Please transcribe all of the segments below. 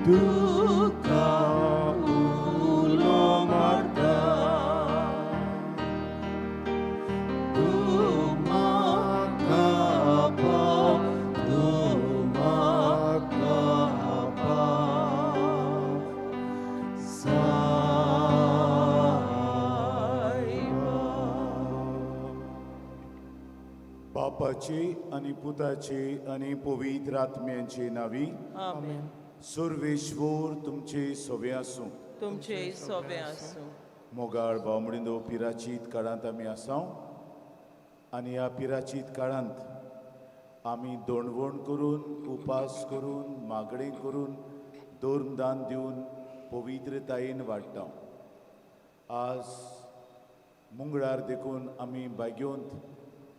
तुका उलो मारता. तूं म्हाका पाव, तूं म्हाका पाव, सायबा. बापाची आनी पुताची आनी पवित्र आत्म्यांची नावी. आमेन. सुर्वेश्वर तुमचे सोबे आसूं. तुमचे सोबे आसूं. मोगाळ भावमणिंदो, पिराचीत काळांत आमी आसाव आनी ह्या पिराचीत काळांत आमी दोणवण करून, उपास करून, मागणें करून, दोन दान दिवन पवित्रतायेन वाडटा. आज मंगळार देखून आमी बागेवंत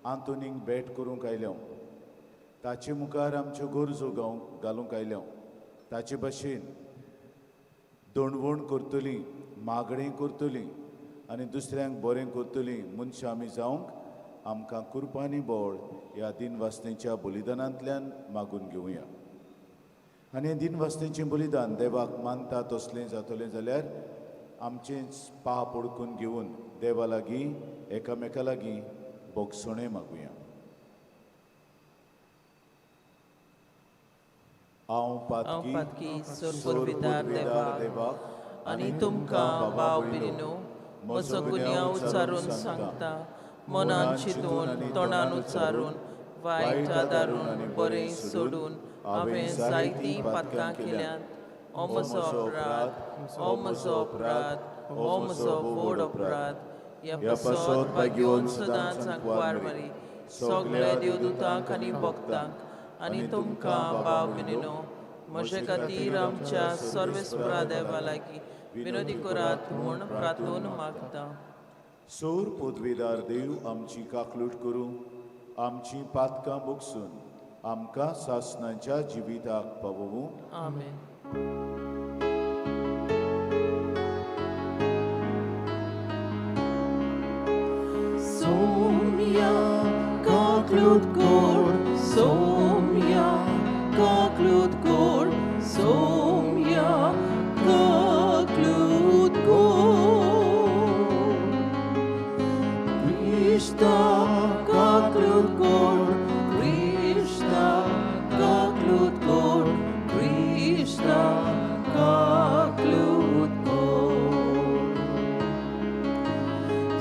आंतोनीक भेट करूंक आयल्या. ताचे मुखार आमच्यो गरजो गावंक घालूंक आयल्या. ताचे भशेन दोणवण करतलीं, मागणें करतलीं आनी दुसऱ्यांक बरें करतलीं मनशां आमी जावंक आमकां कुरपानी बोळ ह्या दिनवासनेच्या बलिदानांतल्यान मागून घेवया. आनी हें दिनवासनेचें बलिदान देवाक मानता तसलें जातलें जाल्यार आमचेंच पाप ओळखून घेवन देवा लागीं, एकामेका लागीं बोगसणें मागुया. हांव हांव पातकी पातकी सोर सोरपुरविदार देवाक देवाक आनी तुमकां भाव भयणीनो म्हजो गुन्यांव उच्चारून सांगता. मनान चिंतून, तोंडान उच्चारून, वायट आदारून, बरें सोडून हांवें जायतीं पातकां केल्यांत. हो म्हजो अपराध, हो म्हजो अपराध, हो म्हजो व्हड अपराध. ह्या पासत भाग्योन सदांच सांकवार मारी, सगळ्या देवदूतांक आनी भक्तांक आनी तुमकां भाव भयणीनो म्हजे खातीर आमच्या सर्वेस्परा देवा लागीं विनोदी करात म्हूण प्रार्थून मागता. सोर पदवेदार देव आमची काकलूट करूं, आमची पातकां बोगसून आमकां सासणाच्या जिविताक पावोवूं. आमेन. सोम्या काकलूट कोर, सोम्या काकलूट कोर, सोम्या काकलूट कोर. क्रिस्ता काकलूट कोर, क्रिस्ता काकलूट कोर, क्रिस्ता काकलूट कोर.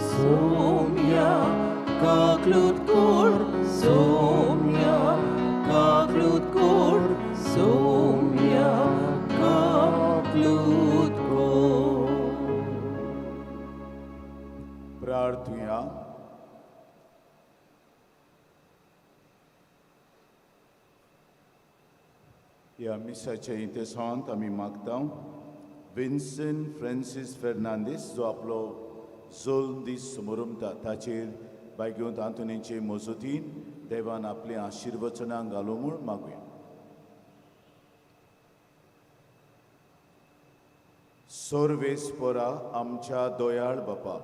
सोम्या काकलूट कोर, सोम्या काकलूट कोर, सोम्या काकलूट कोर. प्रार्थुया. ह्या मिसाच्या इतिहासांत आमी मागता, विन्सन फ्रांसीस फेर्नांदीस जो आपलो जोल दीस समोरमता ताचेर बायगेवंत आंतोनीचे मजतीन देवान आपलीं आशिर्वचनां घालूं म्हूण मागुया. सोर्वेस्पोरा आमच्या दोयाळ बापा,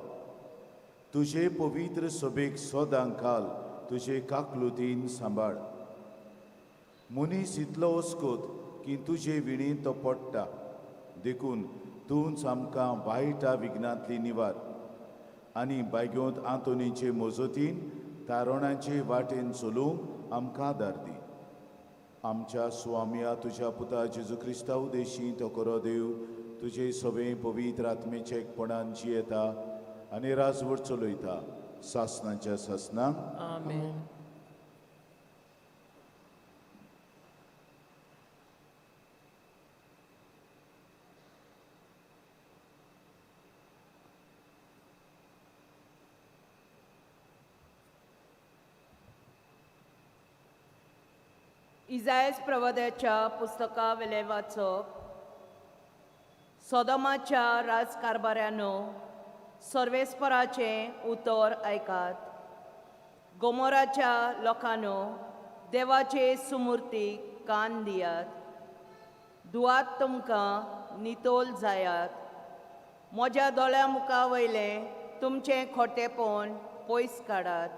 तुजे पवित्र सभेक सदां काल तुजे काकलुतीन सांबाळ. मनीस इतलो अस्कोत की तुजे विणी तो पडटा, देखून तूंच आमकां वायटा विघ्नांतली निवार आनी बायगेवंत आंतोनीचे मजतीन तारणाचे वाटेन चलूंक आमकां आदार दी. आमच्या स्वामया तुज्या पुता जेजू क्रिस्ता उदेशी तो करो देव तुजे सवे पवित्र आत्मेचे एकपणान जियेता आनी राजवट चलयता सासनाच्या सासनाक. आमेन. इजायस प्रवाद्याच्या पुस्तका वेलें वाचप. सोदोमाच्या राजकारभाऱ्यानो, सर्वेस्पराचें उतर आयकात. गोमोराच्या लोकांनो, देवाचे सुमुर्तीक कान दियात. दुआत तुमकां नितोल जायात. म्हज्या दोळ्या मुखा वयलें तुमचें खोटेपण पयस काडात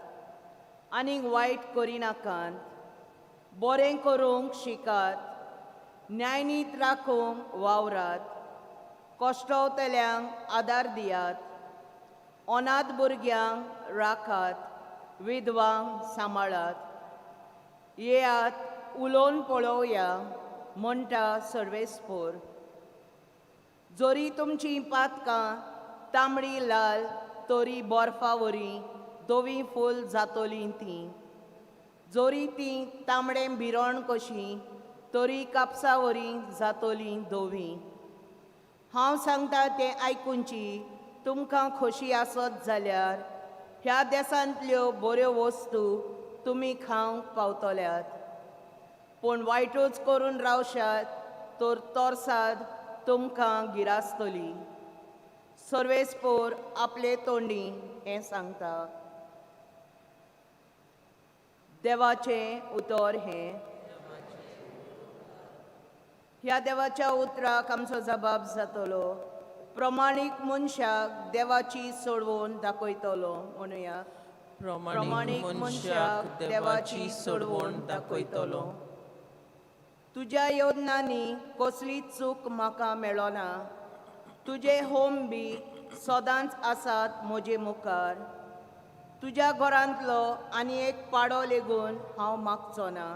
आनीक वायट करिनाकात. बरें करूंक शिकात. न्यायनीत राखूंक वावरात, कश्टवतल्यांक आदार दियात, अनाथ भुरग्यांक राखात, विधवांक सांबाळात. येयात उलोवन पळोवया म्हणटा सर्वेस्पोर. जरी तुमचीं पातकां तांबडी लाल तरी बर्फा वरी धवी फूल जातलीं तीं, जरी तीं तांबडें भिरण कशीं तरी कापसा वरी जातलीं धवीं. हांव सांगता तें आयकुची तुमकां खोशी आसत जाल्यार ह्या देसांतल्यो बऱ्यो वस्तू तुमी खावंक पावतल्यात. पूण वायटूच करून रावशात तर तोरसाद तुमकां गिरासतली. सर्वेस्पोर आपले तोंडी हें सांगता. देवाचें उतर हें. ह्या देवाच्या उतराक आमचो जबाब जातलो. प्रमाणीक मनशाक देवाची सोडवण दाखयतलो म्हणुया. प्रमाणीक मनशाक देवाची सोडवण दाखयतलो. तुज्या योजनांनी कसलीच चूक म्हाका मेळना. तुजे होम बी सदांच आसात म्हजे मुखार. तुज्या घरांतलो आनी एक पाडो लेगून हांव मागचो ना.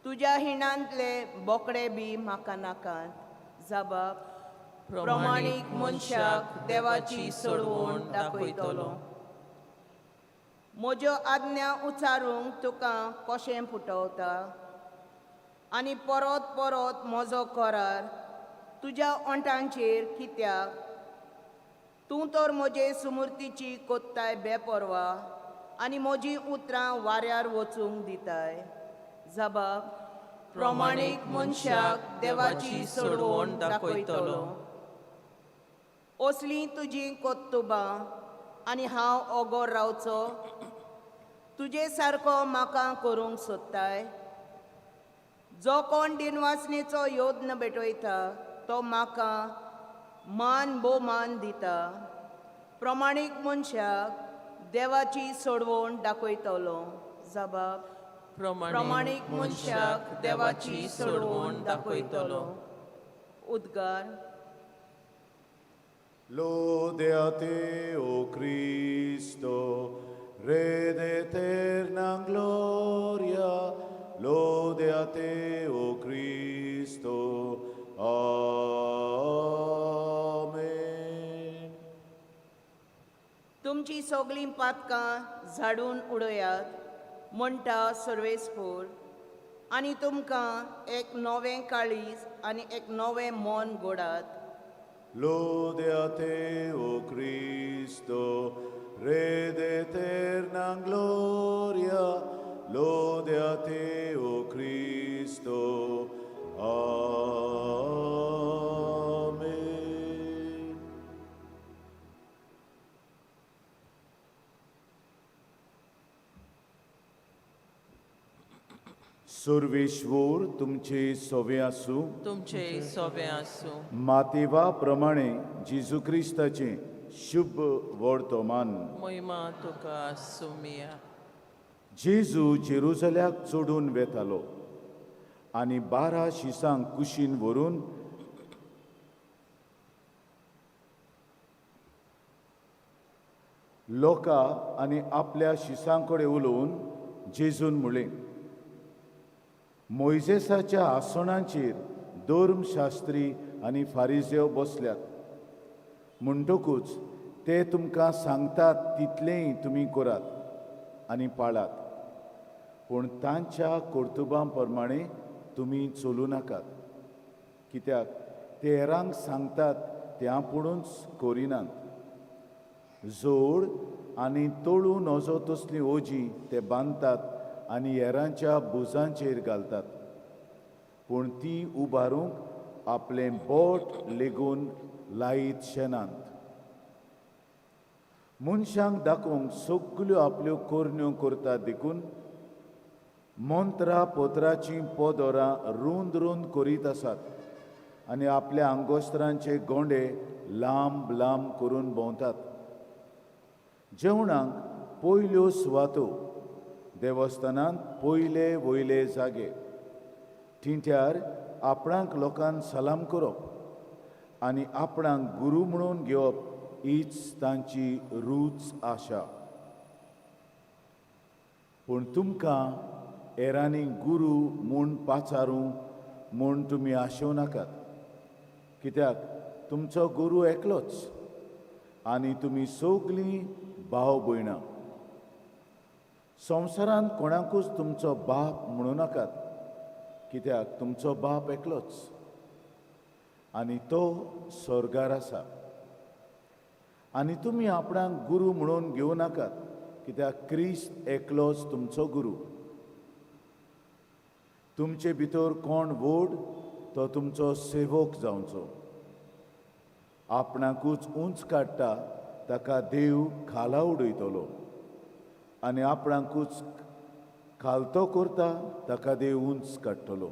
तुज्या हिणांतले बोकडे बी म्हाका नाकात. जबाब प्रमाणीक मनशाक देवाची सोडवण दाखयतलो. म्हज्यो आज्ञा उचारूंक तुका कशें पुटवता आनी परत परत म्हजो करार तुज्या ओंठांचेर कित्याक? तूं तर म्हजे सुमुर्तीची कोत्ताय बेपर्वा आनी म्हजीं उतरां वाऱ्यार वचूंक दिताय. जबाब प्रमाणीक मनशाक देवाची सोडवण दाखयतलो. असलीं तुजीं कोत्तुबां आनी हांव ओगोर रावचो? तुजे सारको म्हाका करूंक सोदताय? जो कोण दिनवासनेचो यत्न भेटयता तो म्हाका मान भोवमान दिता. प्रमाणीक मनशाक देवाची सोडवण दाखयतलो. जबाब प्रमाणीक मनशाक देवाची सोडवण दाखयतलो. उद्गार. Lode a te, o Cristo, Re de eterna gloria, lode a te, o Cristo. Amen. तुमची सगळीं पातकां झाडून उडयात म्हणटा सर्वेस्पोर आनी तुमकां एक नवें काळीज आनी एक नवें मन गोडात. Lode a te, o Cristo, Re de eterna gloria, lode a te, o Cristo. Amen. Sarveshwar तुमचे सोवे आसूं. तुमचे सोबे आसूं. मातेवा प्रमाणे जेजू क्रिस्ताचें शुभ वर्तमान. महिमा तुका आसूं. जेजू जेरुजल्याक चडून वेतालो आनी 12 शिसांक कुशीन व्हरून लोकां आनी आपल्या शिसां कडेन उलोवन जेजून म्हणलें, मोयजेसाच्या आसणाचेर धर्मशास्त्री आनी फारिजेव बसल्यात, म्हणटकूच ते तुमकां सांगतात तितलेंय तुमी करात आनी पाळात, पूण तांच्या कर्तुबां प्रमाणे तुमी चलूं नाकात, कित्याक ते हेरांक सांगतात ते आपुणूच करिनात. जोड आनी तळू नजो तसलीं ओजी ते बांदतात आनी हेरांच्या भुजांचेर घालतात, पूण ती उबारूंक आपलें बोट लेगून लायत शेनात. मनशांक दाखोवंक सगल्यो आपल्यो करण्यो करतात देखून मंत्रा पत्राचीं पदरां रूंद रूंद करीत आसात आनी आपल्या आंगोस्त्रांचे गोंडे लांब लांब करून भोंवतात. जेवणाक पयल्यो सुवातो, देवस्थानांत पयले वयले जागे, थिंट्यार आपणाक लोकान सलाम करप आनी आपणाक गुरू म्हणून घेवप हीच तांची रूच आशा. पूण तुमकां हेरांनी गुरू म्हूण पाचारूं म्हूण तुमी आशेवं नाकात, कित्याक तुमचो गुरू एकलोच आनी तुमी सगलीं भाव भयणां. संवसारांत कोणाकूच तुमचो बाप म्हणूं नाकात, कित्याक तुमचो बाप एकलोच आनी तो स्वर्गार आसा. आनी तुमी आपणाक गुरू म्हणून घेवं नाकात, कित्याक क्रिस्त एकलोच तुमचो गुरू. तुमचे भितर कोण व्हड तो तुमचो सेवक जावचो. आपणाकूच उंच काडटा ताका देव खाला उडयतलो आनी आपणाकूच खालतो करता ताका देव उंच काडटलो.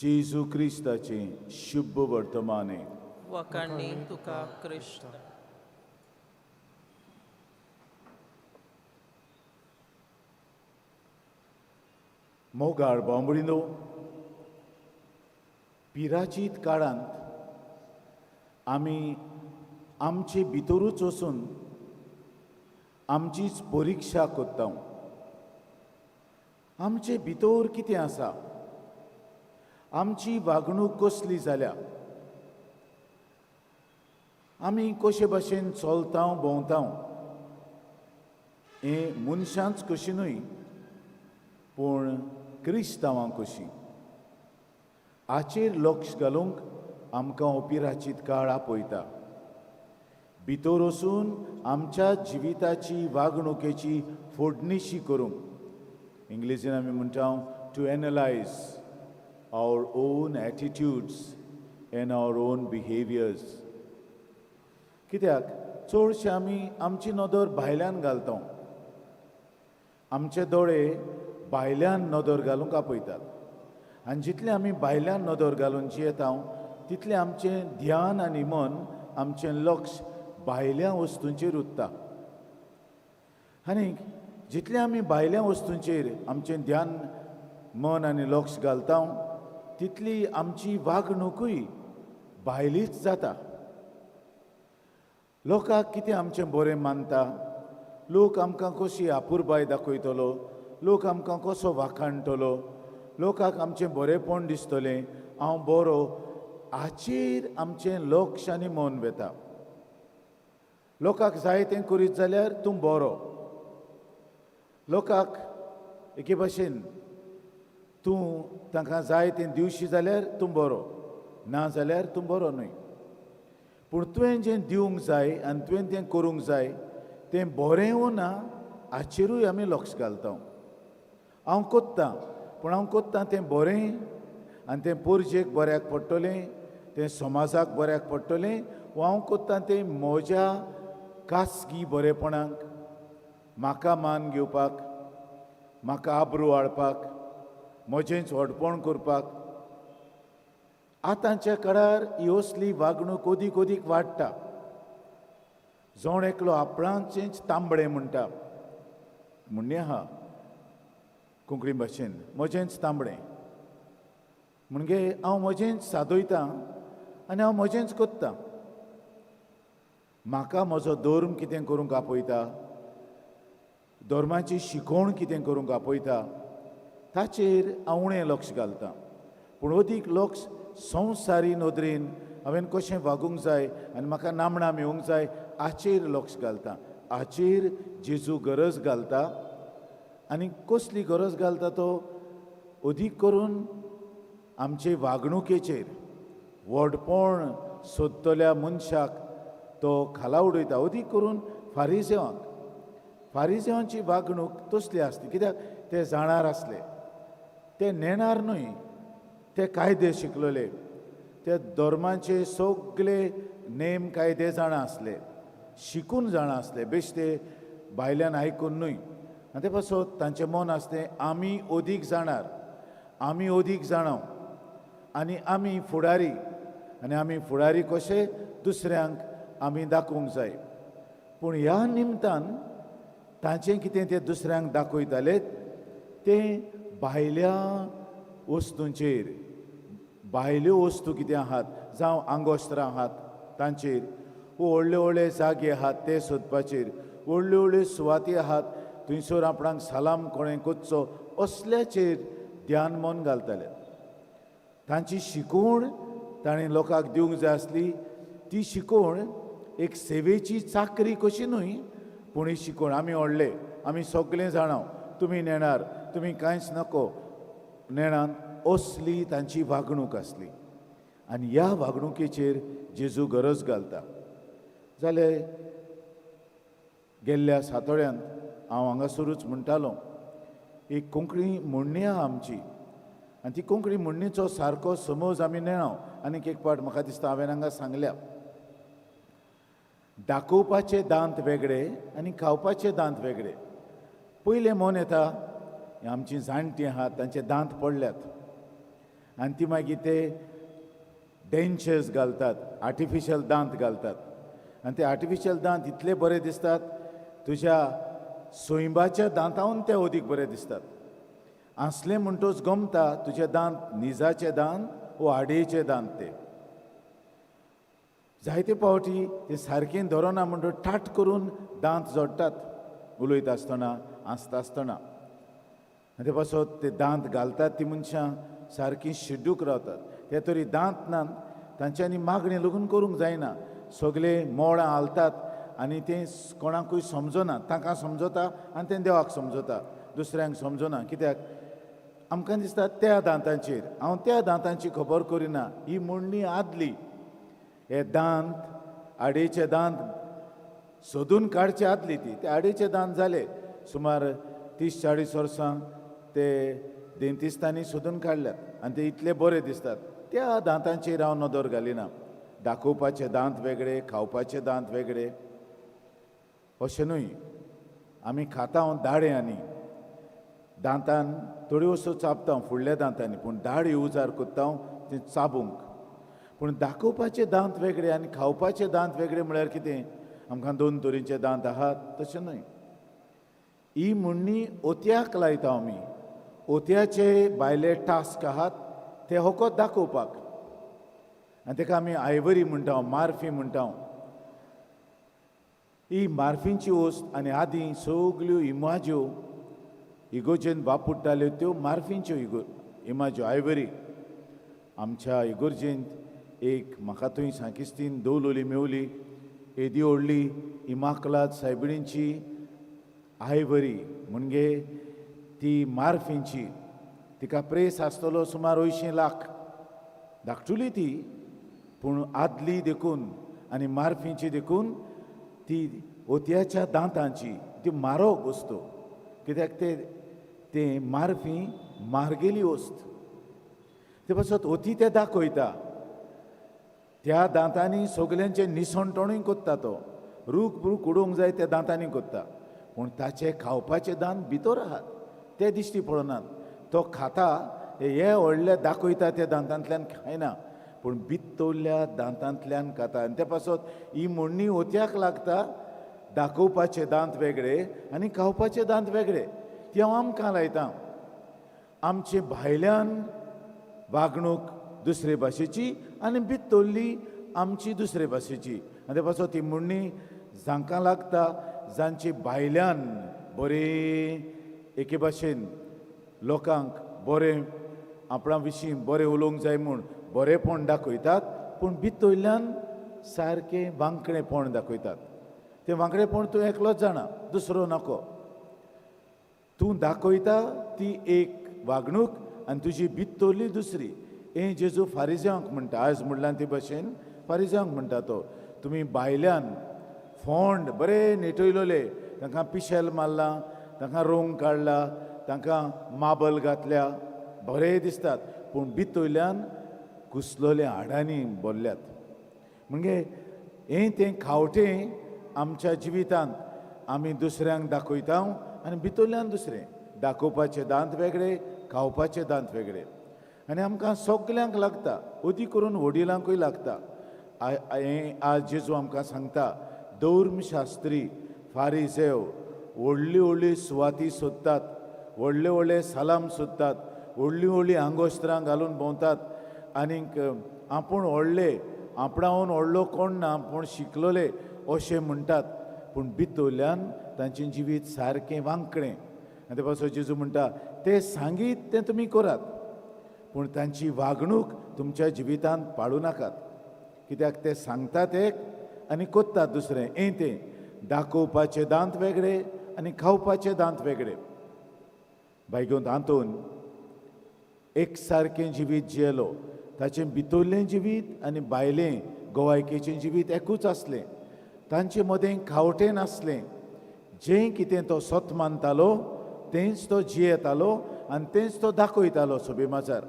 जेजू क्रिस्ताचें शुभ वर्तमाने. वखाणी तुका क्रिस्त. मोगाळ बांबडीनो, पिराचीत काळांत आमी आमचे भितरूच वचून आमचीच परिक्षा करता. आमचे भितर कितें आसा, आमची वागणूक कसली जाल्या, आमी कशे भाशेन चलता भोंवता, हें मनशांच कशी न्हय पूण क्रिस्तांवां कशी, हाचेर लक्ष घालूंक आमकां पिराचीत काळ आपयता. भितर वचून आमच्या जिविताची वागणुकेची फोडणिशी करूंक, इंग्लिजीन आमी म्हणटा to analyse our own attitudes and our own behaviours. कित्याक चडशे आमी आमची नदर भायल्यान घालता, आमचे दोळे भायल्यान नदर घालूंक आपयतात आनी जितलें आमी भायल्यान नदर घालून जियेता तितलें आमचें ध्यान आनी मन, आमचें लक्ष भायल्या वस्तूंचेर उरता. आनी जितलें आमी भायल्या वस्तूंचेर आमचें ध्यान, मन आनी लक्ष घालता तितली आमची वागणुकूय भायलीच जाता. लोकांक कितें आमचें बरें मानता, लोक आमकां कशी आपुरबाय दाखयतलो, लोक आमकां कसो वाखाणटलो, लोकांक आमचें बरेंपण दिसतलें, हांव बरो, हाचेर आमचें लक्ष आनी मन वता. लोकांक जाय तें करीत जाल्यार तूं बरो, लोकांक एके भाशेन तूं तांकां जाय तें दिवशी जाल्यार तूं बरो, ना जाल्यार तूं बरो न्हय. पूण तुवें जें दिवंक जाय आनी तुवें तें करूंक जाय तें बरें वो ना हाचेरूय आमी लक्ष घालता. हांव कोत्तां, पूण हांव कोत्तां तें बरें आनी तें पोरजेक बऱ्याक पडटलें, तें समाजाक बऱ्याक पडटलें, वो हांव कोत्तां तें म्हज्या खासगी बरेपणाक, म्हाका मान घेवपाक, म्हाका आब्रू हाडपाक, म्हजेंच व्हडपण करपाक. आतांच्या काळार ही असली वागणूक अदीक अदीक वाडटा. जण एकलो आपणाचेंच तांबडें म्हणटा, म्हणणें आहा कोंकणी भाशेन, म्हजेंच तांबडें म्हणजे हांव म्हजेंच सादयतां आनी हांव म्हजेंच कोत्तां. म्हाका म्हजो धर्म कितें करूंक आपयता, धर्माची शिकोवण कितें करूंक आपयता, ताचेर हांव उणें लक्ष घालतां. पूण अदीक लक्ष संवसारी नदरेन हांवें कशें वागूंक जाय आनी म्हाका नामणां मेळूंक जाय हाचेर लक्ष घालता. हाचेर जेजू गरज घालता. आनी कसली गरज घालता तो अदीक करून आमचे वागणुकेचेर. व्हडपण सोदतल्या मनशाक तो खाला उडयता, अदीक करून फारिजेवांक. फारिजेवांची वागणूक तसली आसली, कित्याक ते जाणार आसले, ते नेणार न्हय, ते कायदे शिकलेले, ते धर्माचे सगळे नेम कायदे जाणा आसले, शिकून जाणा आसले, बेश्टे भायल्यान आयकून न्हय. आनी ते पासत तांचें मन आसलें आमी अदीक जाणार, आमी अदीक जाणाव आनी आमी फुडारी, आनी आमी फुडारी कशे दुसऱ्यांक आमी दाखोवंक जाय. पूण ह्या निमतान तांचें कितें ते दुसऱ्यांक दाखयताले ते भायल्या वस्तूंचेर, भायल्यो वस्तू कितें आहात जावं आंगोस्त्रां आहात तांचेर, व्हडले व्हडले जागे आहात ते सोदपाचेर, व्हडल्यो व्हडल्यो सुवाती आहात थंयसर आपणाक सलाम कोणें करचो असल्याचेर ध्यान मन घालताले. तांची शिकवण ताणें लोकांक दिवंक जाय आसली. ती शिकवण एक सेवेची चाकरी कशी न्हय, पूण ही शिकवण आमी व्हडले, आमी सगळें जाणा, तुमी नेणार, तुमी कांयच नको नेणान, असली तांची वागणूक आसली. आनी ह्या वागणुकेचेर जेजू गरज घालता. जाल्यार गेल्ल्या सातोळ्यांत हांव हांगासरूच म्हणटालो, एक कोंकणी म्हणणी आहा आमची आनी ती कोंकणी म्हणणीचो सारको समज आमी नेणाव. आनीक एक पाट म्हाका दिसता हांवें हांगा सांगल्या, दाखोवपाचे दांत वेगळे आनी खावपाचे दांत वेगळे. पयलें मन येता आमची जाणटीं आहात तांचे दांत पडल्यात आनी ती मागीर ते डेंचर्स घालतात, आर्टिफिशियल दांत घालतात आनी ते आर्टिफिशियल दांत इतले बरे दिसतात, तुज्या सोंयबाच्या दांतावन ते अदीक बरे दिसतात. आसले म्हणटच गमता तुजे दांत निजाचे दांत वो आडयेचे दांत. ते जायते फावटी ते सारकें धरना म्हणटच ठाट करून दांत जोडटात उलयता आसतना, आसता आसतना. आनी ते पासत ते दांत घालतात ती मनशां सारकीं शिड्डूक रावतात. ते तरी दांत नात तांच्यांनी मागणें लगून करूंक जायना, सगळे मोळां हालतात आनी तें कोणाकूय समजना. तांकां समजता आनी तें देवाक समजता, दुसऱ्यांक समजना. कित्याक आमकां दिसता त्या दांतांचेर, हांव त्या दांतांची खबर करिना. ही म्हणणी आदली, हे दांत आडेचे दांत सोदून काडचे आदली ती. ते आडेचे दांत जाले सुमार 30-40 वर्सां ते देंतिस्तांनी सोदून काडल्यात आनी ते इतले बरे दिसतात. त्या दांतांचेर हांव नदर घालिना. दाखोवपाचे दांत वेगळे, खावपाचे दांत वेगळे अशें न्हय. आमी खाता दाडे आनी दांतान थोड्यो वस्तू चाबता फुडल्या दांतांनी, पूण दाडे उजार करता तें चाबूंक. पूण दाखोवपाचे दांत वेगळे आनी खावपाचे दांत वेगळे म्हळ्यार कितें? आमकां दोन तरेचे दांत आहात तशें न्हय. ही म्हणणी ओतयाक लायता आमी. ओतयाचे भायले टास्क आहात ते होकोत दाखोवपाक आनी ताका आमी आयवरी म्हणटा, मार्फी म्हणटा. ही मार्फींची वस्त आनी आदीं सगल्यो इमाज्यो इगोर्जेन वापरताल्यो त्यो मार्फींच्यो इमाज्यो आयवरी. आमच्या इगोर्जेंत एक म्हाका थंय सांकिस्तीन दवलोली मेवली येदी व्हडली इमाकलाद सायबिणींची आयवरी, म्हणजे ती मार्फींची. तिका प्रेस आसतलो सुमार 80 लाख, धाकटुली ती, पूण आदली देखून आनी मार्फींची देखून ती ओतयाच्या दांतांची ती म्हारग वस्तू. कित्याक ते ते मार्फी मार्गेली वस्त. ते पासत ओती ते दाखयता. त्या दांतांनी सगल्यांचें निसणटणूय कोत्ता तो, रूख ब्रूख उडोवंक जाय त्या दांतांनी कोत्ता. पूण ताचे खावपाचे दांत भितर आहात, ते दिश्टी पडनात. तो खाता हे व्हडले दाखयता त्या दांतांतल्यान खायना, पूण भितरल्या दांतांतल्यान खाता. आनी ते पासत ही म्हणणी ओतयाक लागता, दाखोवपाचे दांत वेगळे आनी खावपाचे दांत वेगळे. ती हांव आमकां लायता. आमचे भायल्यान वागणूक दुसरे भाशेची आनी भितरली आमची दुसरे भाशेची. आनी ते पासत ती म्हणणी जांकां लागता, जांचे भायल्यान बरें एके भाशेन लोकांक बरें आपणा विशीं बरें उलोवंक जाय म्हूण बरेंपण दाखयतात, पूण भितरल्यान सारकें वांकडेपण दाखयतात. तें वांकडेपण तूं एकलोच जाणा, दुसरो नको. तूं दाखयता ती एक वागणूक आनी तुजी भितरली दुसरी. हें जेजू फारिज्यांक म्हणटा. आयज म्हणल्यार ते भाशेन फारिज्यांक म्हणटा तो, तुमी भायल्यान फोंड बरें नेटयलोले, तांकां पिशेल मारलां, तांकां रोंग काडला, तांकां माबल घातल्या, बरे दिसतात, पूण भितरल्यान कुसलोले हाडांनी भरल्यात. म्हणजे हें तें खावटें आमच्या जिवितांत आमी दुसऱ्यांक दाखयता आनी भितरल्यान दुसरें. दाखोवपाचे दांत वेगळे, खावपाचे दांत वेगळे. आनी आमकां सगल्यांक लागता, अदी करून वडिलांकूय लागता. हें आज जेजू आमकां सांगता, धर्मशास्त्री फारिजेव व्हडली व्हडली सुवाती सोदतात, व्हडले व्हडले सलाम सोदतात, व्हडलीं व्हडलीं आंगोस्त्रां घालून भोंवतात आनीक आपूण व्हडले, आपणावन व्हडलो कोण ना, आपूण शिकलोले अशें म्हणटात, पूण भितरल्यान तांचें जिवीत सारकें वांकडें. आनी ते पासून जेजू म्हणटा ते सांगीत तें तुमी करात, पूण तांची वागणूक तुमच्या जिवितांत पाळूं नाकात, कित्याक ते सांगतात एक आनी कोत्तात दुसरें. हें तें दाखोवपाचे दांत वेगळे आनी खावपाचे दांत वेगळे. बायगोंत आंतोन एक सारकें जिवीत जियेलो. ताचें भितरलें जिवीत आनी भायलें गोवायकेचें जिवीत एकूच आसलें. तांचे मदें खावटें नासलें. जें कितें तो सत मानतालो तेंच तो जियेतालो आनी तेंच तो दाखयतालो सोबेमाजार.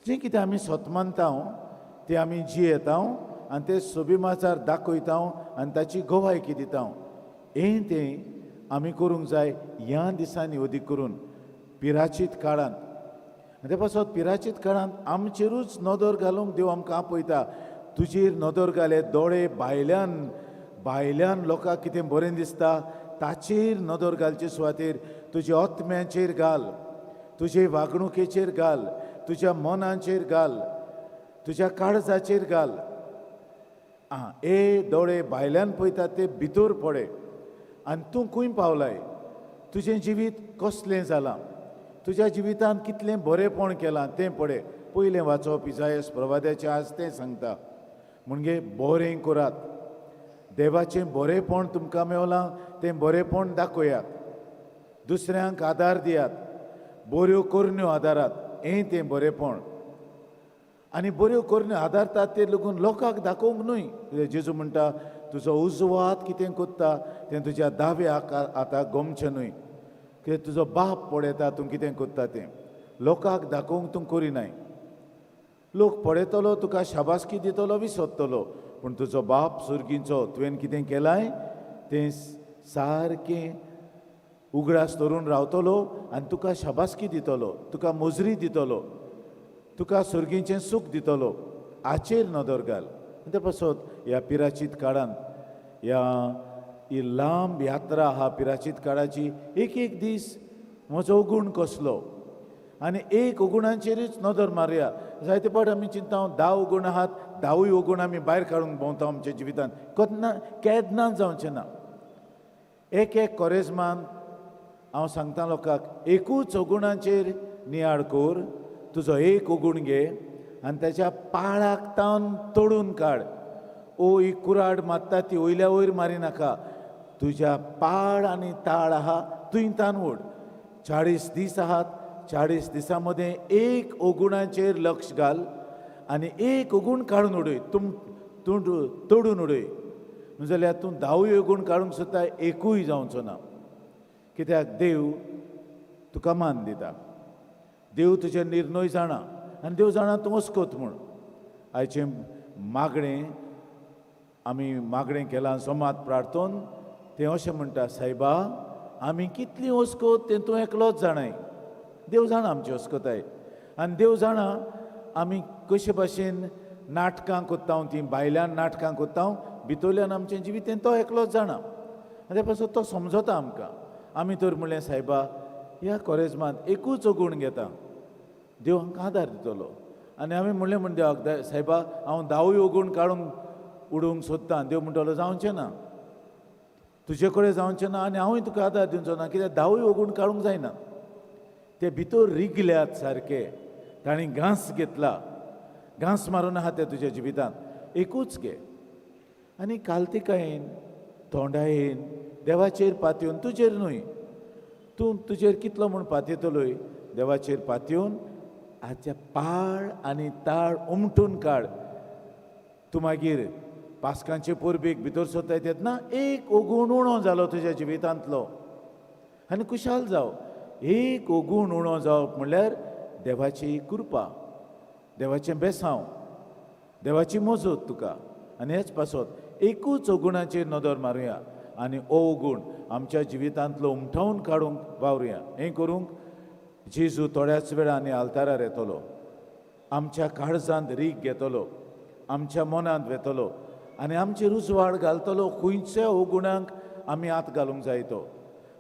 जें कितें आमी सत मानता तें आमी जियेता आनी तें सोबेमाजार दाखयता आनी ताची गोवायकी दिता. हें तें आमी करूंक जाय ह्या दिसांनी, अदीक करून पिराचीत काळांत. आनी ते पासत पिराचीत काळांत आमचेरूच नदर घालूंक देव आमकां आपयता. तुजेर नदर घाले, दोळे भायल्यान भायल्यान लोकांक कितें बरें दिसता ताचेर नदर घालचे सुवातेर तुज्या आत्म्याचेर घाल, तुजे वागणुकेचेर घाल, तुज्या मनाचेर घाल, तुज्या काळजाचेर घाल. आं, ए दोळे भायल्यान पळयतात ते भितर पडे आनी तूं खंय पावलाय, तुजें जिवीत कसलें जालां, तुज्या जिवितांत कितलें बरेंपण केलां तें पळय. पयलें वाचप इजायस प्रवाद्याचें आज तें सांगता. म्हणजे बरें करात, देवाचें बरेंपण तुमकां मेवलां तें बरेंपण दाखयात, दुसऱ्यांक आदार दियात, बऱ्यो करण्यो आदारात, हें तें बरेंपण. आनी बऱ्यो करण्यो आदारतात ते लागून लोकांक दाखोवंक न्हय. जेजू म्हणटा तुजो उजवो हात कितें कोत्ता तें तुज्या दाव्या हाताक गोमचें न्हय, कित्याक तुजो बाप पळयता तूं कितें कोत्ता तें. लोकांक दाखोवंक तूं करिनाय. लोक पळयतलो तुका शाबासकी दितलो, विसरतलो, पूण तुजो बाप सुर्गींचो तुवें कितें केलाय तें सारकें उगडास धरून रावतलो आनी तुका शाबासकी दितलो, तुका मजरी दितलो, तुका सुर्गींचें सूख दितलो. हाचेर नदर घाल. आनी ते पासत ह्या पिराचीत काळांत, ह्या ही लांब यात्रा आहा पिराचीत काळाची, एक एक दीस म्हजो गुण कसलो आनी एक अगुणांचेरूच नदर मारया. जायते फावट आमी चिंता 10 अगुण आहात, 10 अगुण आमी भायर काडूंक भोंवता आमच्या जिवितांत. केन्ना केन्ना जावचें ना. एक एक कोरेजमान हांव सांगता लोकांक, एकूच अगुणांचेर नियाळ कर, तुजो एक अगुण घे आनी ताच्या पाळाक तावन तोडून काड. ओ ही कुराड मारता ती वयल्या वयर मारिनाका, तुज्या पाळ आनी ताळ आहा तुंय तान ओड. 40 दीस आहात, 40 दिसां मदें एक अगुणाचेर लक्ष घाल आनी एक अगुण काडून उडय, तूं तोडून उडय. जाल्यार तूं 10 अगुण काडूंक सोदता, एकूय जावचो ना. कित्याक देव तुका मान दिता, देव तुजे निर्णय जाणा आनी देव जाणा तूं अस्कोत म्हूण. आयचें मागणें आमी मागणें केलां सोमात प्रार्थन, तें अशें म्हणटा, सायबा आमी कितली अस्कोत तें तूं एकलोच जाणाय. देव जाणा आमची अस्कोताय आनी देव जाणा आमी कशे भाशेन नाटकां कोत्ता, तीं भायल्यान नाटकां कोत्ता, भितरल्यान आमचें जिवीत तें तो एकलोच जाणा. आनी ते पासून तो समजता आमकां. आमी तर म्हणलें सायबा ह्या कोरेजमांत एकूच अगुण घेता, देव आमकां आदार दितलो. आनी आमी म्हणलें म्हण देवाक, सायबा हांव 10 अगुण काडूंक उडोवंक सोदतां. देव म्हणटलो जावचें ना, तुजे कडेन जावचें ना आनी हांवूय तुका आदार दिवचो ना, कित्याक 10 अगुण काडूंक जायना. ते भितर रिगल्यात सारके, तांणी घांस घेतला, घांस मारून आहा ते तुज्या जिवितांत. एकूच घे आनी कालतिकायेन तोंडायेन देवाचेर पातयेवन, तुजेर न्हय, तूं तुजेर कितलो म्हूण पातयेतलोय, देवाचेर पातयेवन हाच्या पाळ आनी ताळ उमटून काड. तूं मागीर पास्कांचे परबेक भितर सोदताय तेन्ना एक ओगूण उणो जालो तुज्या जिवितांतलो आनी खुशाल जाव. एक ओगूण उणो जावप म्हणल्यार देवाची कृपा, देवाचें बेसांव, देवाची मजत तुका. आनी हेच पासत एकूच ओगुणाचेर नदर मारुया आनी ओ गुण आमच्या जिवितांतलो उमठावन काडूंक वावरुया. हें करूंक जेजू थोड्याच वेळांनी आल्तारार येतलो, आमच्या काळजांत रीग घेतलो, आमच्या मनांत वेतलो आनी आमचेर उजवाड घालतलो. खंयच्या अवगुणांक आमी हात घालूंक जाय तो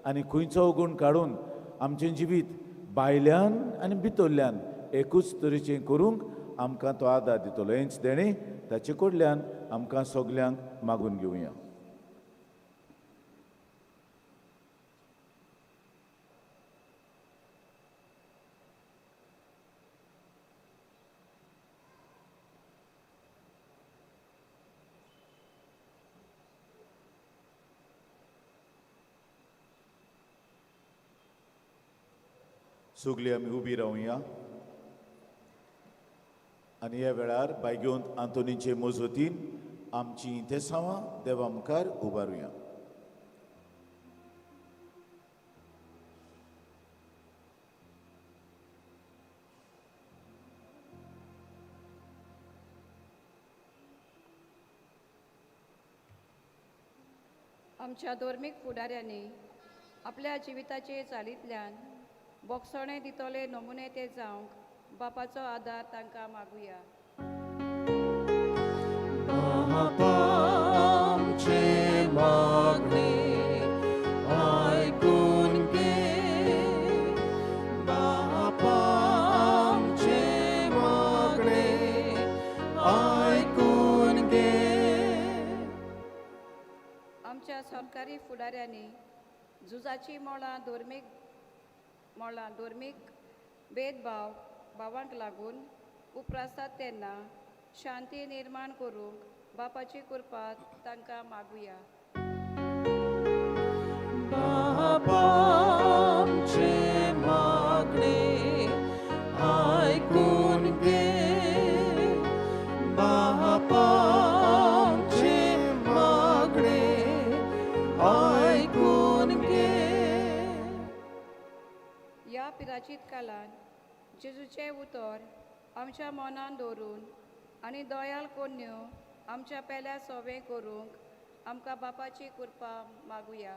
आनी खंयचो अवगुण काडून आमचें जिवीत भायल्यान आनी भितरल्यान एकूच तरेचें करूंक आमकां तो आदार दितलो. हेंच देणें ताचे कडल्यान आमकां सगल्यांक मागून घेवया. सगळीं आमी उबी रावया आनी ह्या वेळार बायगेवंत आंतोनीचे मजतीन आमची इंतेसांवां देवा मुखार उबारुया. आमच्या धर्मीक फुडाऱ्यांनी आपल्या जिविताचे चालींतल्यान बोगसणे दितले नमुने ते जावंक बापाचो आदार तांकां मागुया. आमचे मागणे आयकून घे, बापा आमचे मागणे आयकून घे. आमच्या सरकारी फुडाऱ्यांनी झुजाची मळां धर्मीक भेदभाव भावांक लागून उप्रासतात तेन्ना शांती निर्माण करूंक बापाची कृपा तांकां मागुया. बापा आमचे मागणे आयकून घे, बापा आमचे मागणे आयकून घे. ह्या पिराचीत कालान जेजूचें उतर आमच्या मनान दवरून आनी दयाल कोन्न्यो आमच्या पेल्या सोवें करूंक आमकां बापाची कृपा मागुया.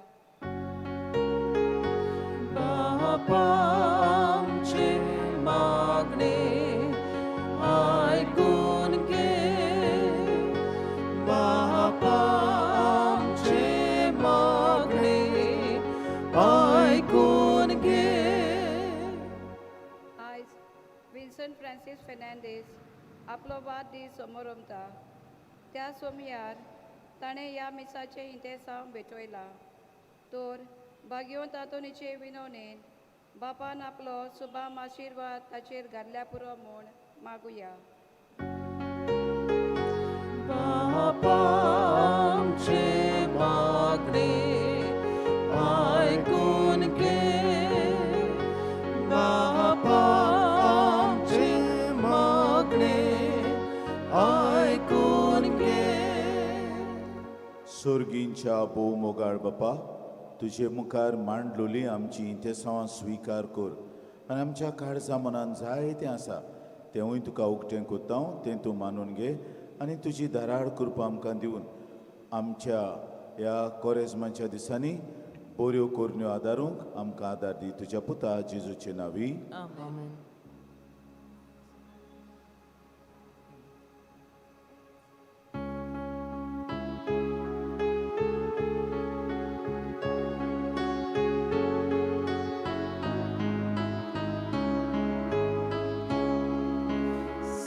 बापा आमचे मागणे आयकून घे, बापा आमचे मागणे आयकून घे. आयज विन्सन फ्रांसीस फेर्नांडीस आपलो वाडदीस समोरमता. त्या सोमयार ताणें ह्या मिसाचें इंतेसांव भेटयलां. तर भाग्यवंत आंतोनीचे विनवणेन बापान आपलो सुबाम आशिर्वाद ताचेर घातल्या पुरो म्हूण मागुया. बापा आमचे मागणे आयकून घे, बापा आमचे मागणे आयकून घे. सोर्गींच्या भोव मोगाळ बापा, तुजे मुखार मांडलोली आमची इंतेसांवां स्विकार कर आनी आमच्या काळजा मनान जाय तें आसा तेंवूय तुका उक्तें कोत्ता, तें तूं मानून घे आनी तुजी धाराळ कृपा आमकां दिवन आमच्या ह्या कोरेजमाच्या दिसांनी बऱ्यो करण्यो आदारूंक आमकां आदार दी. तुज्या पुता जेजूचे नांवी आमेन.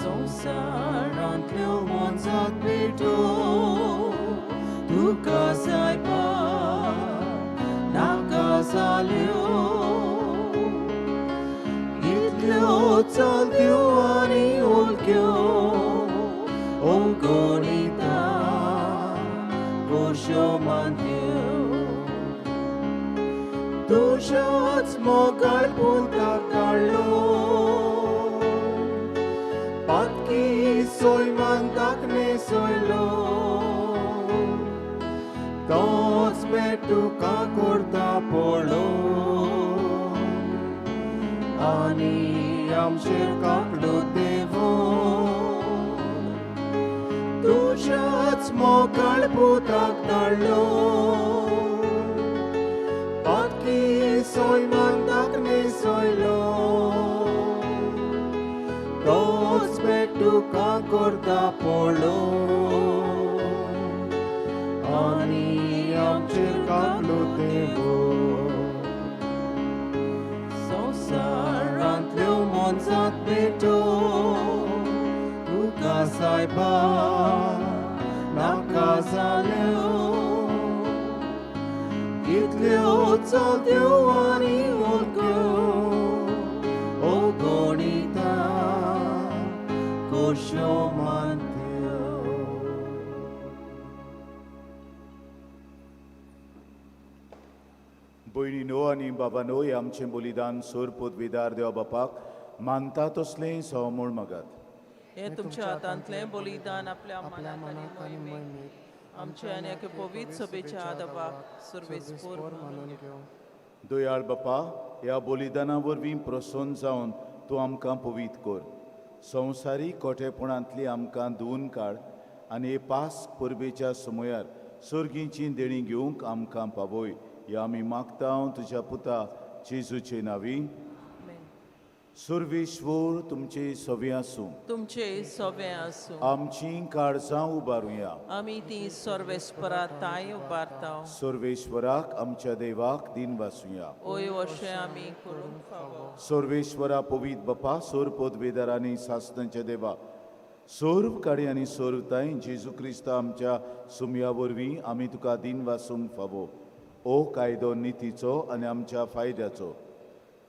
संवसारांतल्यो मोनजात पेटो तुका जायपा नाका जाल्यो, इतल्यो चलत्यो आनी उलक्यो ओगणिता कोश्यो मानत्यो. तुज्याच मोगाळ पुताक काडलो, पातकी सोयमान ताकने सोयलो, तोच भेट तुका करता पळो आनी आमचेर कापलो देवो. तुज्याच मोगाळ पुताक धाडलो, पातकी सोयमान ताकने सोयलो, तोच भेट तुका करता पळो आनी आमचेर कापलो देवो. सायबा नाका जाल्यो कितल्यो चलत्यो आनी उलक्यो ओ गणिता कश्यो मानत्यो. भयणीनो आनी बाबानो, हें आमचें बलिदान सोर पदवीदार देवा बापाक मानता तसलें सव म्हूण मागात. हें तुमच्या हातांतलें बलिदान आपल्या मनाक आनी मोहिमेक आमच्या आनी एके पवित्र सभेच्या आदाबाक सर्वेस्पोर मानून घेवं. दयाळ बापा, ह्या बलिदाना वरवीं प्रसन्न जावन तूं आमकां पवित्र कर. संवसारीक कोटेपणांतली आमकां धुवून काड आनी हे पास परबेच्या समयार सर्गीची देणी घेवंक आमकां पावय. ह्या आमी मागता तुज्या पुता जेजूचे नांवी. सर्वेश्वर तुमचे सवे आसूं. तुमचे सवे आसूं. आमची काळजां उबारुया. आमी ती सर्वेस्परा ताय उबारता. सर्वेश्वराक आमच्या देवाक दिन वासुया. ओय अशें आमी करूंक फावो. सर्वेश्वरा पवित्र बापा, सोर पदवेदार आनी सासनाच्या देवा, सर्व काडी आनी सर्वताय जेजू क्रिस्ता आमच्या सुमया वरवीं आमी तुका दिन वासूंक फावो. ओ कायदो नितीचो आनी आमच्या फायद्याचो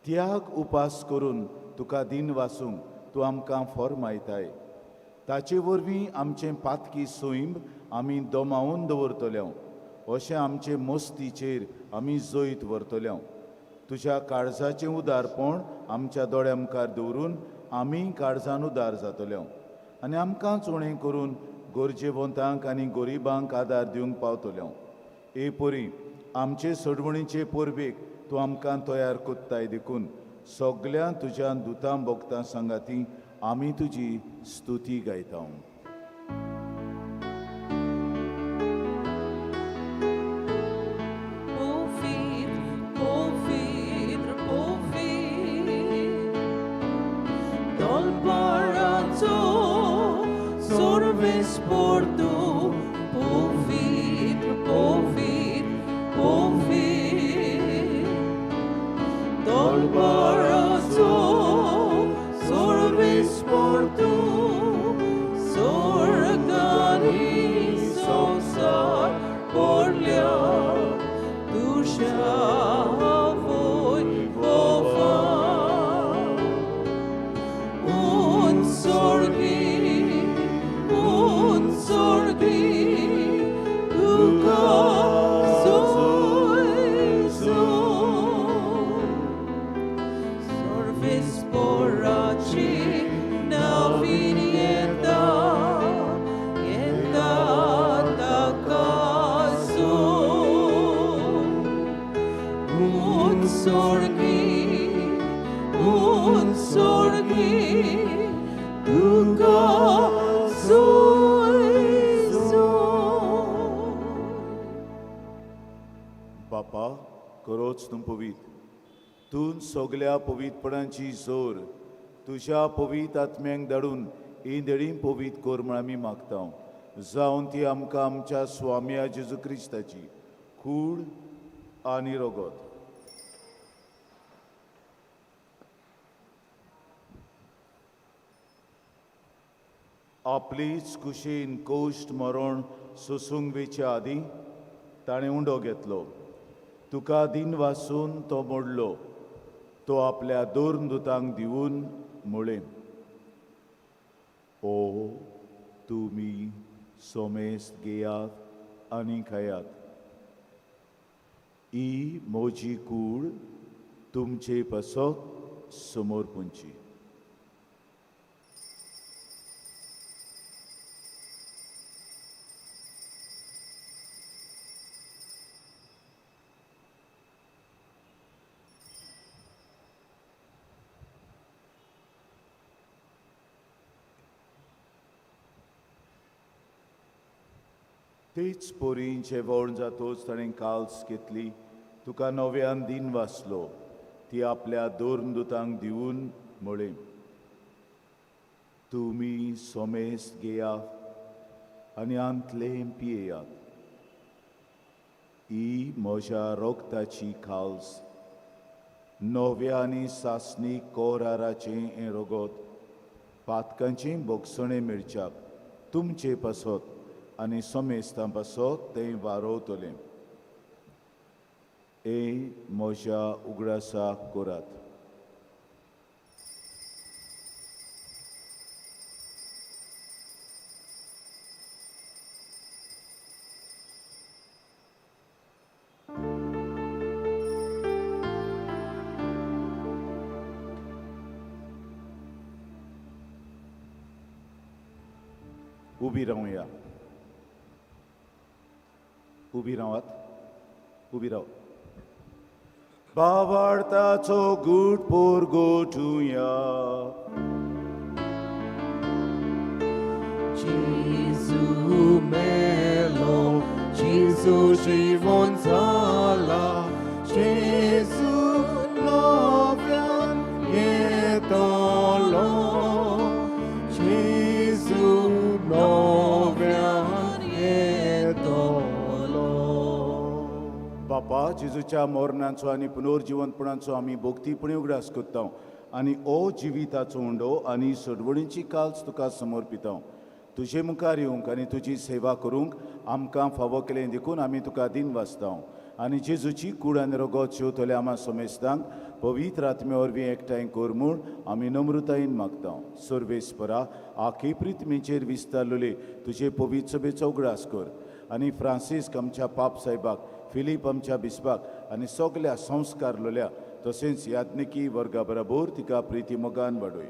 त्याग उपास करून तुका दिन वासूंक तूं आमकां फॉर्मायताय. ताचे वरवीं आमचें पातकी सैम आमी दमावन दवरतले, अशें आमचे मस्तीचेर आमी जैत व्हरतले. तुज्या काळजाचें उदारपण आमच्या दोळ्या मुखार दवरून आमी काळजान उदार जातले आनी आमकां चोणें करून गरजेवंतांक आनी गरिबांक आदार दिवंक पावतले. ए परी आमचे सोडवणीचे परबेक तूं आमकां तयार कोत्ताय देखून सगल्या तुज्या दुतां भोगतां सांगाती आमी तुजी स्तुती गायता. बापा करोच तूं पवित्र, तूं सगल्या पवित्रपणाची जोर तुज्या पवित्र आत्म्यांक धाडून ही देणी पवित्र कर म्हूण आमी मागता. जावन ती आमकां आमच्या स्वाम्या जेजू क्रिस्ताची कूड आनी रगत आपलीच कुशीन कोश्ट मरण सोसूंक वेच्या आदीं ताणें उंडो घेतलो. तुका दिन वासून तो मोडलो. तो आपल्या दोन दुतांक दिवन म्हळें, ओ तुमी सोमेस्त घेयात आनी खायात. ही म्हजी कूड तुमचे पासत समोर पुंची. तेच पोरीं जेवण जातोच ताणें काल्स घेतली, तुका नव्यान दिन वाचलो. ती आपल्या दोन दुतांक दिवन म्हळें, तुमी सोमेस्त घेयात आनी आंतलें पियेयात. ही म्हज्या रोगताची खाल्स, नव्या आनी सासणी कोराराचें हें रगत पातकांचें भोगसणें मेळच्याक तुमचे पासत आनी समेस्तां पासत तें वारोवतलें. ए म्हज्या उगडासाक करात. उबी रावया, उबी रावात, उबी राव. बावार्थाचो गूट पोरगोटुया. जेजू मेलो, जेजू जिवन जाला, जेजू नव्यान येतलो, जेजू नव्यान येतलो. बापा, जेजूच्या मरणाचो आनी पुनर्जिवंतपणाचो आमी भक्तीपणी उगडास करता आनी ओ जिविताचो उंडो आनी सोडवणीची काल्स तुका समर्पिता. तुजे मुखार येवंक आनी तुजी सेवा करूंक आमकां फावो केलें देखून आमी तुका दिन वाचता. आनी जेजूची कूड आनी रगत शेवतले आमा समेस्तांक पवित्र आत्म्या वरवीं एकठांय कर म्हूण आमी नम्रतायेन मागता. सर्वेस्परा, आखे प्रितमेचेर विस्तारलेले तुजे पवित्र सभेचो उगडास कर आनी फ्रांसिस्क आमच्या पाप साहेबाक, फिलीप आमच्या बिस्पाक आनी सगल्या संस्कारलोल्या तशेंच याज्ञिकी वर्गा बराबर तिका प्रिती मोगान वाडय.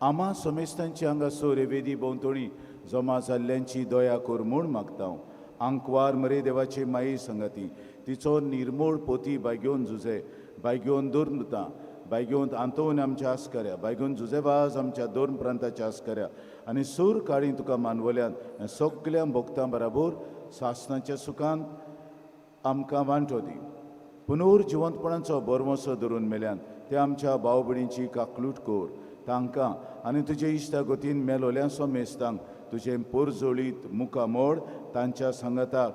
आमा समेस्तांची हांगासर वेदी भोंवतणी जमा जाल्ल्यांची दया कर म्हूण मागता. आंकवार मरे देवाचे माये संगाती तिचो निर्मोळ पोती बायगेवन झुजे, बायगेवन दोन बायगेवन आंतोवन आमच्या आस्कऱ्या, बायगेवन जुजेवाज आमच्या दोन प्रांताच्या आस्कऱ्या आनी सूर काळी तुका मानवल्यान सगल्या भोगतां बराबर सासणाच्या सुखान आमकां वांटो दी. पुनर्जिवंतपणाचो बरमसो धरून मेल्यान ते आमच्या भाव भयणींची काकलूट कर. तांकां आनी तुजे इश्टागतीन मेलोल्या समेस्तांक तुजें पोरजोळीत मुखामोड तांच्या सांगाताक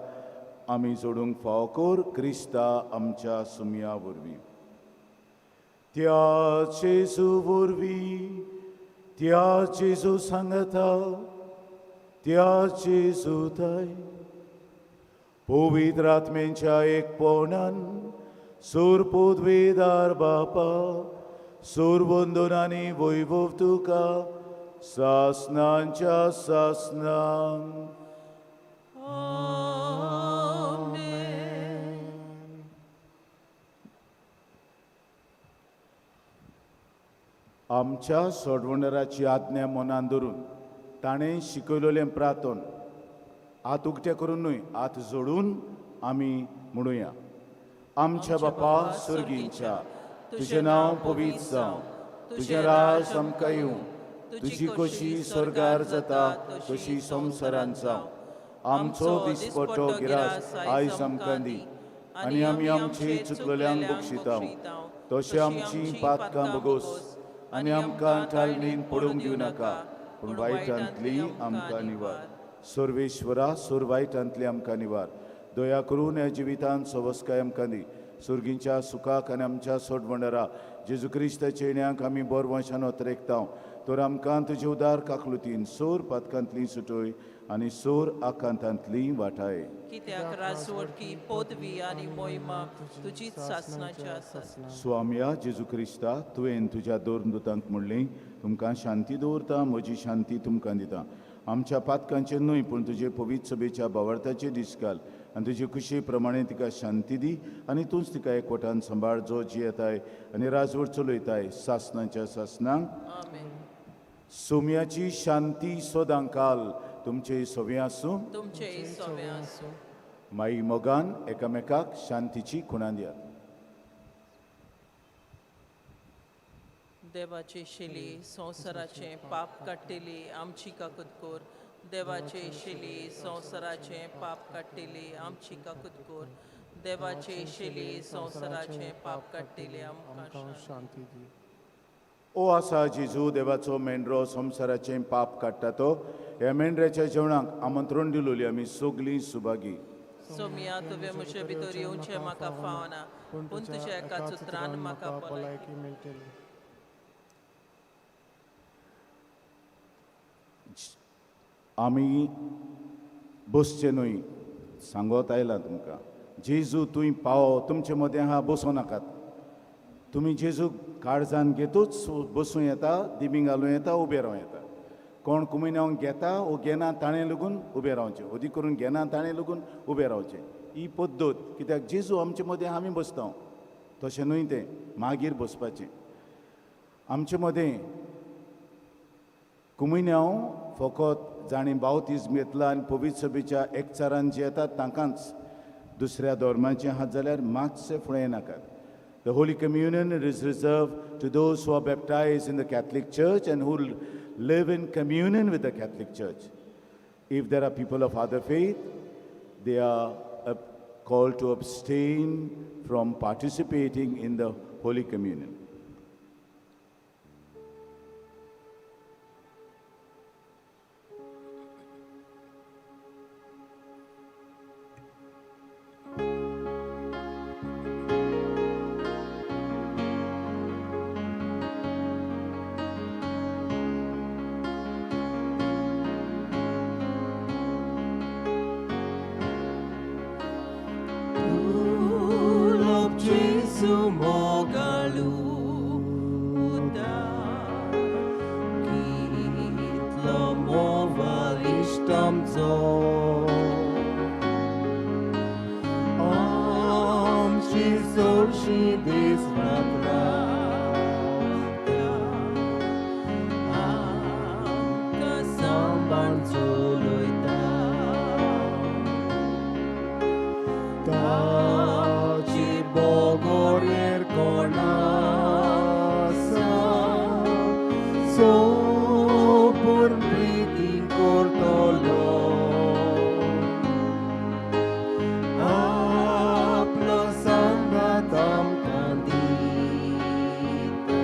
आमी जोडूंक फावो कर क्रिस्ता आमच्या सुमया वरवीं. त्या जेजू वरवीं, त्या जेजू सांगाता, त्या जेजू ताय पवित्र आत्म्यांच्या एकपणान सूर पदवेदार बापा, सूर वंदन आनी वैभव तुका सासनांच्या सासनां. आमच्या सोडवणदाराची आज्ञा मनान धरून ताणें शिकयलेलें प्रार्थन हात उक्ते करून न्हय, हात जोडून आमी म्हणुया. आमच्या बापा सुर्गींच्या, तुजें नांव पवित्र जावं, तुजें राज आमकां येवं, तुजी कशी स्वर्गार जाता तशी संवसारांत जावं. आमचो दिसपट्टो गिरास आयज आमकां दी आनी आमी आमची चुकलेल्यांक बक्षिता तशें आमची पातकां भोगोस आनी आमकां टाळणीन पडूंक दिवं नाका, पूण वायटांतली आमकां निवार. सर्वेश्वरा, सूर वायटांतली आमकां निवार. दया करून ह्या जिवितांत सवस्काय आमकां दी. सुर्गींच्या सुखाक आनी आमच्या सोडवणदारा जेजू क्रिस्ताच्या येण्याक आमी बोरवंशान अतरेकता. तर आमकां तुजे उदार काकलुतीन सोर पातकांतली सुटय आनी सोर आकांतांतली वाटाय. कित्याक राजवटकी पदवी आनी मोहिमा तुजीच सासणाची आसा. स्वाम्या जेजू क्रिस्ता, तुवें तुज्या दोन दुतांक म्हणलें, तुमकां शांती दवरता, म्हजी शांती तुमकां दिता. आमच्या पातकांचेर न्हय पूण तुजे पवित्र सभेच्या भावार्थाचेर दीस घाल आनी तुजे खुशी प्रमाणे तिका शांती दी आनी तूंच तिका एकवटान सांबाळ, जो जियेताय आनी राजवट चलयताय सासणाच्या सासणांक. आमेन. सोम्याची शांती सदां काल तुमचे सवे आसूं, तुमचे सवे आसूं. माई मोगान एकामेकाक शांतीची खुणां दियात. देवाचे शेली संवसाराचें पाप काडटेली आमची काकूत कर. देवाचे शेली संवसाराचें पाप काडटेली आमची काकूत कर. देवाचे शेली संवसाराचें पाप काडटेली आमकां शांती दी. ओ आसा जेजू, देवाचो मेंढरो, संवसाराचें पाप काडटा तो, ह्या मेंढऱ्याच्या जेवणाक आमंत्रण दिलोली आमी सगलीं सुभागी. सोमिया, तुवें म्हजे भितर येवचें म्हाका फावना, पूण तुज्या एकाच उतरान म्हाका भलायकी मेळटली. आमी बसचें न्हय सांगत आयलां तुमकां. जेजू तुंय पावो तुमचे मदें आहा, बसूं नाकात. तुमी जेजूक काळजान घेतूच बसूं येता, दिमी घालूं येता, उबें रावं येता. कोण कुमिन्यांव घेता वो घेना ताणें लागून उबें रावचें, अदीक करून घेना ताणें लागून उबें रावचें. ही पद्दत कित्याक जेजू आमचे मदें आमी बसता तशें न्हय, तें मागीर बसपाचें. आमचे मदें कुमिन्यांव फकत जाणीं बावतीज्म घेतला आनी पवित्र सभेच्या एकचारान जे येतात तांकांच, दुसऱ्या धर्माचे आहात जाल्यार मातशें फुडें नाकात. The Holy Communion is reserved to those who are baptized in the Catholic Church and who live in communion with the Catholic Church. If there are people of other faith, they are called to abstain from participating in the Holy Communion. Jesu mogaluta, kitlo movalishtamzo. आमची चडशी दीस रात रावता, आमकां सांबाळ चलयता. ताची बोगोरेर कोण आसा, सोपूर प्रिती करतलो. आपलो सांगात आमकां दिता,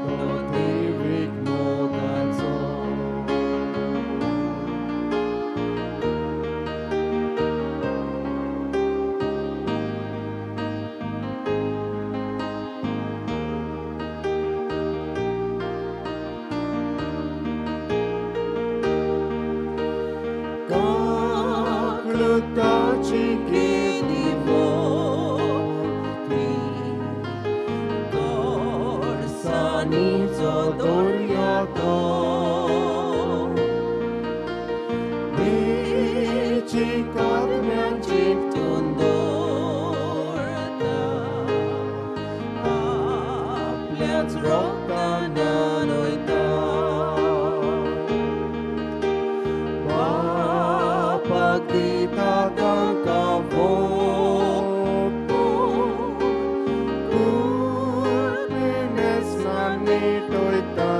तो देवीक मोगाचो. काकळुताची केदी मोठी गोडसाणीचो दर्या तो, वेचीक आत्म्यांची चिकटून दवरता, आपल्याच रोगतान न्हयता. बापाक दिता तांकां वोपून, कुर्बिनेसान निटयता.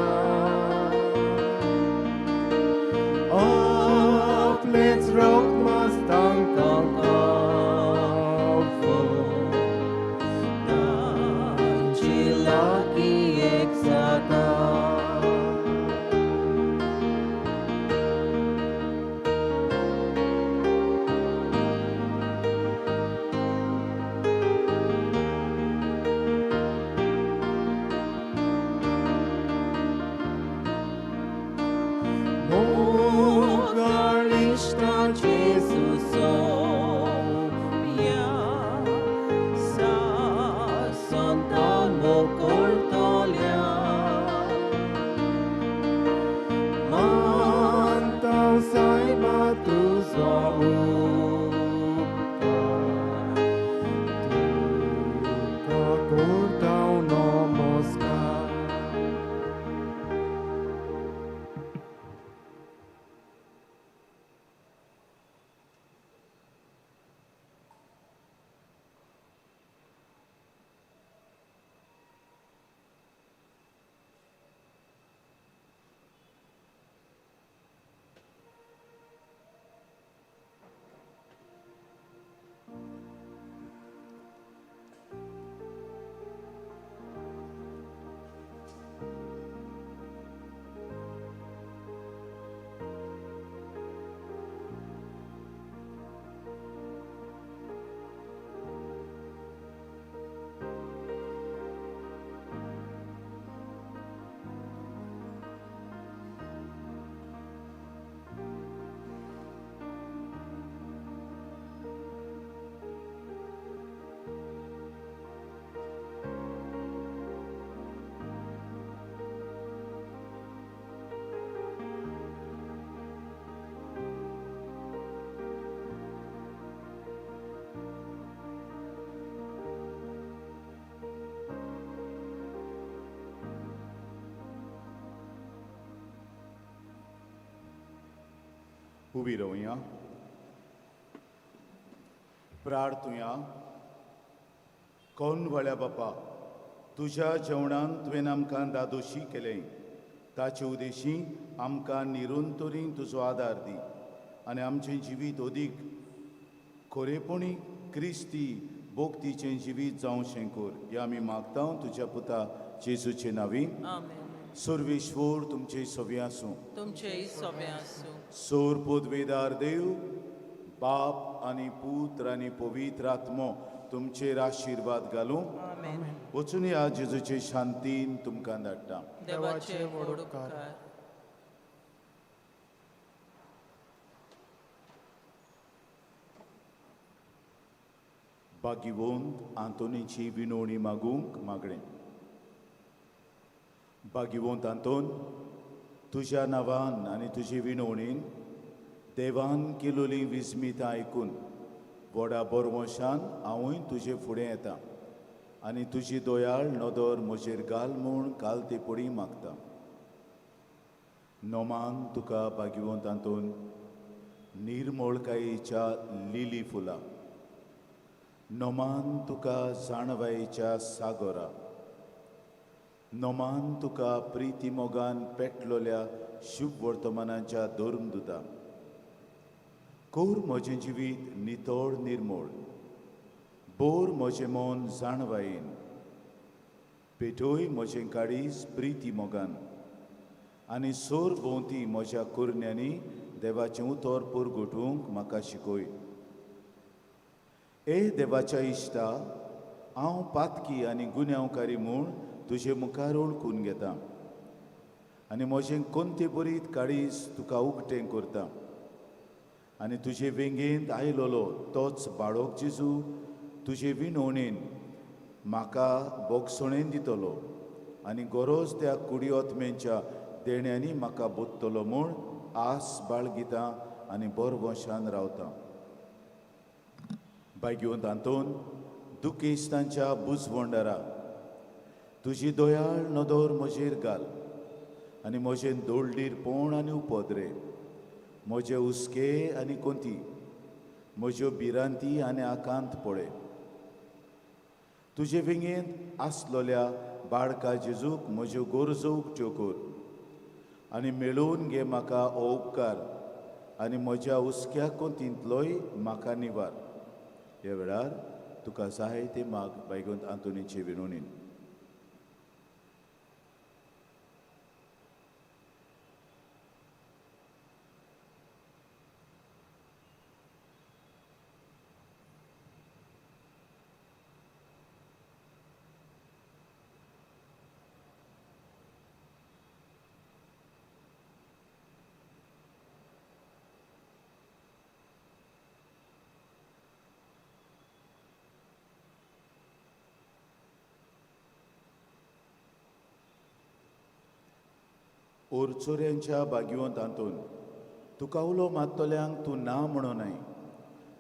आपलेंच रोग मास तांकां खावोवन, तांचे लागीं एक जाता. मोगाळ इश्टांची Jesu soya sa santa mokortolia, मानता सायबा तुजो उपकार, तुका करता नमस्कार. उबी रावया, प्रार्थुया. कोण व्हडल्या बापा, तुज्या जेवणान तुवें आमकां दादोशी केलें, ताचे उदेशी आमकां निरंतरी तुजो आदार दी आनी आमचें जिवीत अदीक खरेपणी क्रिस्ती भोक्तीचें जिवीत जावचें कर. हें आमी मागता तुज्या पुता जेजूचे नांवी. आमेन. सर्वेश्वर तुमचे सवी आसूं. तुमचेय सोबें आसूं. सोर पदवेदार देव बाप आनी पुत्र आनी पवित्र आत्मो तुमचेर आशिर्वाद घालूं. आमेन. वचून ह्या जेजूचे शांतीन तुमकां धाडटा. देवाचे व्हड उपकार. भाग्यवंत आंतोनीची विनवणी मागूंक मागणें. भाग्यवंत आंतोन, तुज्या नांवान आनी तुजे विनवणीन देवान केलोली विस्मितां आयकून व्हडा बरवंशान हांवूय तुजे फुडें येता आनी तुजी दयाळ नदर म्हजेर घाल म्हूण काल ते पडी मागता. नोमान तुका भाग्यवंत आंतोन निर्मळकायेच्या लिली फुलां, नोमान तुका जाणवायेच्या सागोरा, नोमान तुका प्रिती मोगान पेटलोल्या शुभ वर्तमानाच्या धर्मदुता. कोर म्हजें जिवीत नितळ निर्मळ, बोर म्हजें मन जाणवायेन, पेटोय म्हजें काळीज प्रिती मोगान आनी सोर भोंवती म्हज्या कुरण्यांनी देवाचें उतर पुरगुटूंक म्हाका शिकय. ए देवाच्या इश्टा, हांव पातकी आनी गुन्यांवकारी म्हूण तुजे मुखार वळखून घेता आनी म्हजें कोणते बरीत काळीज तुका उक्तें करता आनी तुजे वेंगेंत आयलोलो तोच बाळोक जेजू तुजे विनवणेन म्हाका बोगसणेन दितलो आनी गरज त्या कुडियोत्मेच्या देण्यांनी म्हाका बोत्तलो म्हूण आस बाळगिता आनी बरवंशान रावता. भाग्यवंत आंतोन, दुखेस्तांच्या बुजवंडारा तुजी दयाळ नदर म्हजेर घाल आनी म्हजें दोळडीरपण आनी उपद्रे, म्हजे हुस्के आनी कोंती, म्हज्यो भिरांती आनी आकांत पळय. तुजे वेंगेंत आसलोल्या बाळका जेजूक म्हज्यो गरजो उक्त्यो कर आनी मेळोवन घे म्हाका हो उपकार आनी म्हज्या हुस्क्या कोंतींतलोय म्हाका निवार. ह्या वेळार तुका जाय ते माग भाग्यवंत आंतोनीचे विनवणीन. ओरचोऱ्यांच्या भाग्यवंत आंतोन, तुका उलो मारतल्यांक तूं ना म्हणूं न्हय,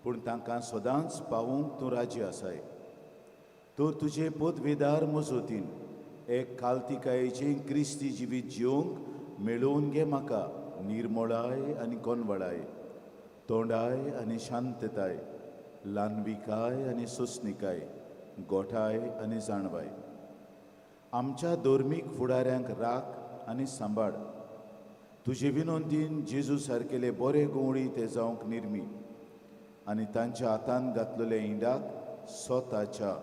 पूण तांकां सदांच पावूंक तूं राजी आसाय. तर तुजे पदवेदार मजतीन एक कालतिकायेचें क्रिस्ती जिवीत जिवंक मेळोवन घे म्हाका निर्मळाय आनी कोनवळाय, तोंडाय आनी शांतताय, ल्हानविकाय आनी सोंसणिकाय, गोठाय आनी जाणवाय. आमच्या धर्मीक फुडाऱ्यांक राख आनी सांबाळ. तुजे विनवणीन जेजू सारकेले बरे गवळी ते जावंक निर्मी आनी तांच्या हातान घातलेल्या इंडाक स्वताच्या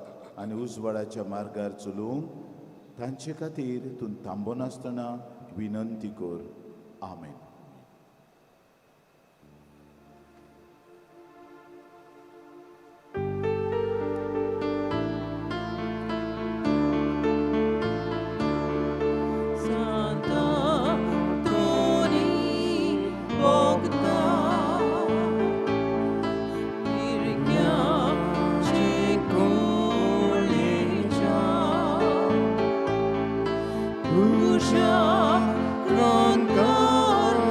आनी उजवाडाच्या मार्गार चलोवंक तांचे खातीर तूं थांबनासतना विनंती कर. आमेन. Grandar.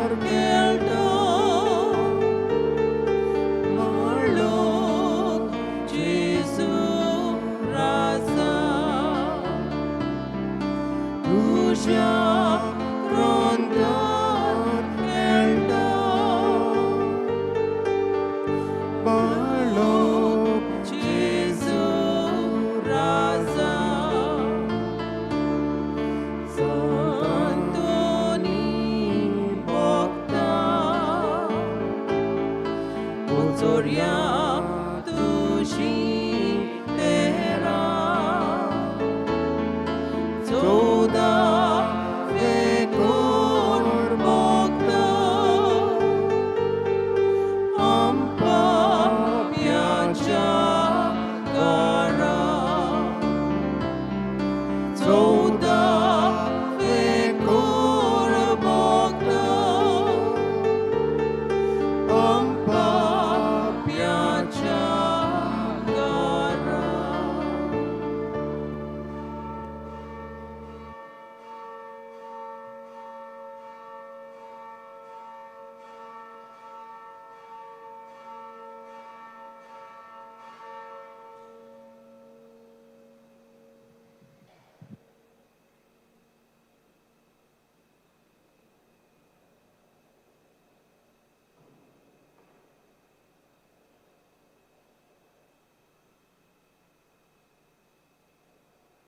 बाळो जेजू राजा संतोनी भोगता उचोर्या तुजी.